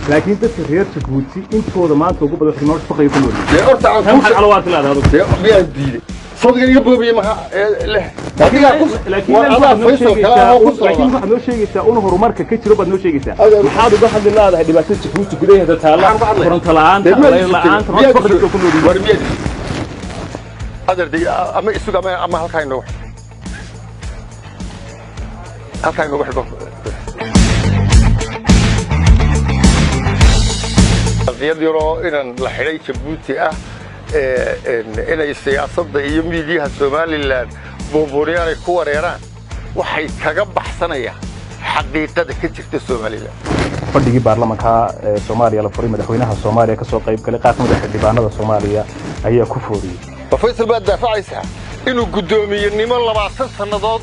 Laakiin dadka reer Jabuuti intooda maanta ugu badan waxay nolosha faqriga ku nool yihiin. Dee horta aan Tan kuu maxaad calawaad leedahay adigu? Dee miyaan diiday? Sawdigan iga boobiye maha leh adigaa ku Laakiin war adaa waxaad noo Faysal kala ahoo ku sheegaysaa, laakiin socda. waxaad noo sheegaysaa un horumarka ka jiro baad noo sheegaysaa. Adeer- Maxaad uga hadli leedahay dhibaatada Jabuuti gudaheeda taalla? Maxaan uga hadlay? Koronto la'aanta, Dee miyaad layr isu la'aanta, tegey? Miyaad nolosha faqriga ku nool yihiin. War miyaad isu adeer dee ama isuga ama halkaa inoogu xidho, halkaa inoogu xidho. Qadiyad yaroo inaan la xidhay Jabuuti ah inay siyaasadda iyo miidiyaha Somaliland buunbuuniyaan ay ku wareeraan, waxay kaga baxsanayaan xaqiiqada ka jirta Somaliland. Fadhigii baarlamanka ee Soomaaliya la furay, madaxweynaha Soomaaliya ka soo qayb galay, qaar ka mid ah xildhibaanada Soomaaliya ayaa ku fooriyey. Ma Faysal baad daafacaysaa inuu guddoomiyenimo 20 sannadood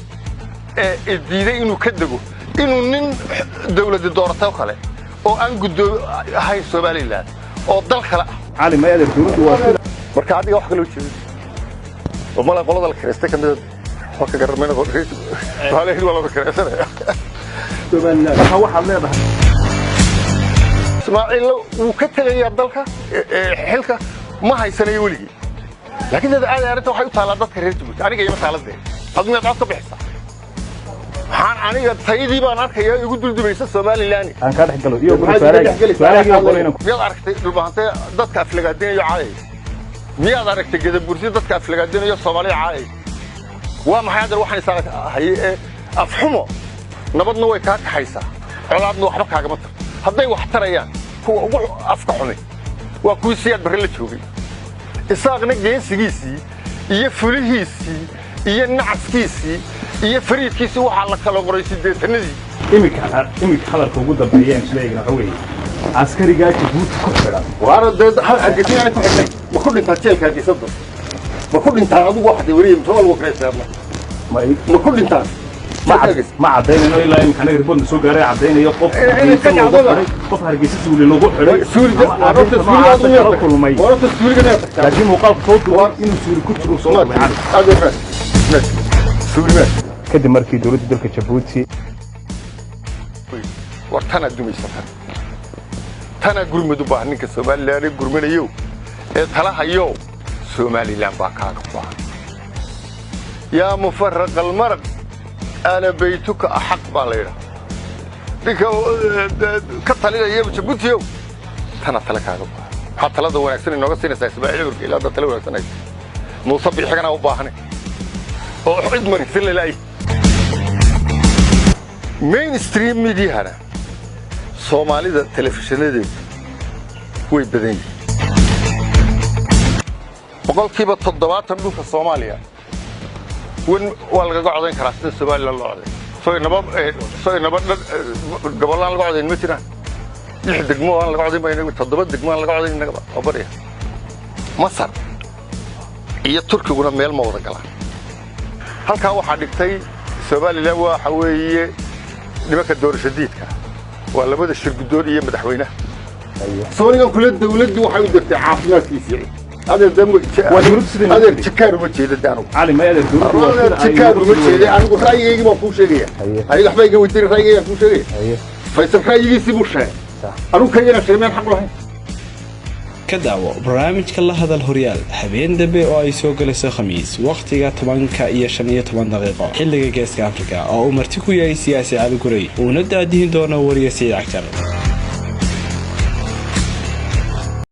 ee diiday inuu ka dego, inuu nin dawladi doorato kale oo aan guddoomi ahayn Somaliland oo dal kale ah? Cali, may adeer, dowladdu waa sida Marka adiga wax kaloo jeedo oo mala qolada la kireystay kamida wax ka garanmayna, waa la kireysanaya. Marka waxaad leedahay Ismaaciil wuu ka tegayaa dalka, xilka ma haysanayo weligii, laakiin dad aad arrinta waxay u taallaa dadka reer Jabuuti, aniga ima taaladee. Adigu miyaad cod ka bixisaa? Maxaan aniga taydii baan arkayaa igu duldumaysa Somaliland. Aan kaa dhex galo iyo Maxaad iga dhex gelaysaa? su'aalahaaga ogolo inaan Miyaad aragtay Dhulbahante dadka aflagaadinayo caayay? Miyaad aragtay Gadabursi dadka aflagaadinayo Soomaaliya caayay? Waa maxay adeer waxaan isaa haye ee afxumo? Nabadna way kaa kaxaysaa, colaadna waxba kaagama tarto. Hadday wax tarayaan, kuwa ugu afka xumi waa kuwii Siyaad Barre la joogay. Isaaqna geesigiisii iyo fulihiisii iyo nacaskiisii iyo fariidkiisii waxaa la kala qoray 80-adii. Iminka hadalka ugu dambeeya aan isla eegna waxa weeye askarigaa Jabuuti ku xidhan. Waana dee hal Hargeysa aanay ku xidhnay. Ma ku dhintaa jeelka Hargeysada? Ma ku dhintaan? Adigu waxaad wariye muxuu lagu kiraysaa? Ma Ma ku dhintaan? Ma caddaynayno ilaa iminka anaga report na soo gaaray caddaynayo qof Inay Hargeysa ka loogu dhacdaba. xidhay, qof Hargeysa suuli lagu xidhay Suuliga ama arrinta noocaasa kala kulmay. Warta suuliga miyaad tagtaa? Laakiin muuqaalku soo duubay inuu suuli ku jiro soo duubay, Cali. Suuli. Kadib markii dowladda dalka Jabuuti War tanaa dumaysa, tan tanaa gurmud u baahan. Ninka Somaliland ee gurmanayo ee talahayo, Somaliland baa kaaga baahan. Yaa mufaraqa almaraq ana baytuka axaq baa la yidhaha. Ninka ka talinaya Jabuutiyow, tana tale kaaga baahan. Maxaa talada wanaagsan inooga siinaysaa Ismaaciil Cumar ilaa hadda tale wanaagsan haysa? Muuse Biixigana u baahane oo cid marisan lalaay mainstream mediahana Soomaalida telefishinadeedu way badan yihiin. 70% dhulka Soomaaliya wen waa lagaga codayn karaa sida Somaliland loo coday. Soo inaba soo inaba dhan gobollaan laga codayn ma jiraan. Lix degmo aan laga codayn ba, toddoba degmo aan laga codayn inagaba oo barya. Masar iyo Turkiguna meel ma wada galaan. Halkaa waxaa dhigtay Somaliland waxa weeye nimanka doorasho diidka, waa labada shir guddoon iyo madaxweynaha Soomaaligan kule. Dawladdu waxay u dirtay caafimaadkiisii adeer. Waa dawladdu sidai Adeer, jikaar uma jeeda de anigu. Cali, may adeer, dowladdu waa Adeer, sida ay jikaar ugu uma sii jeeda anigu. Ra'yigaygii baan kuu sheegaya. Aniga waxba iga weydiin, ra'yigaygaan kuu sheegaya. Faysal ra'yigiisii buu sheegay, anigu kaygana sheegay, miyaan xaq u lahayn? Ka daawo barnaamijka La Hadal Horyaal habeen dambe oo ay soo gelayso Khamiis, wakhtiga 10:15 xilliga Geeska Afrika, oo uu marti ku yahay siyaasi Cali Gurey, uuna daadihin doono wariye Siciid Cagjar.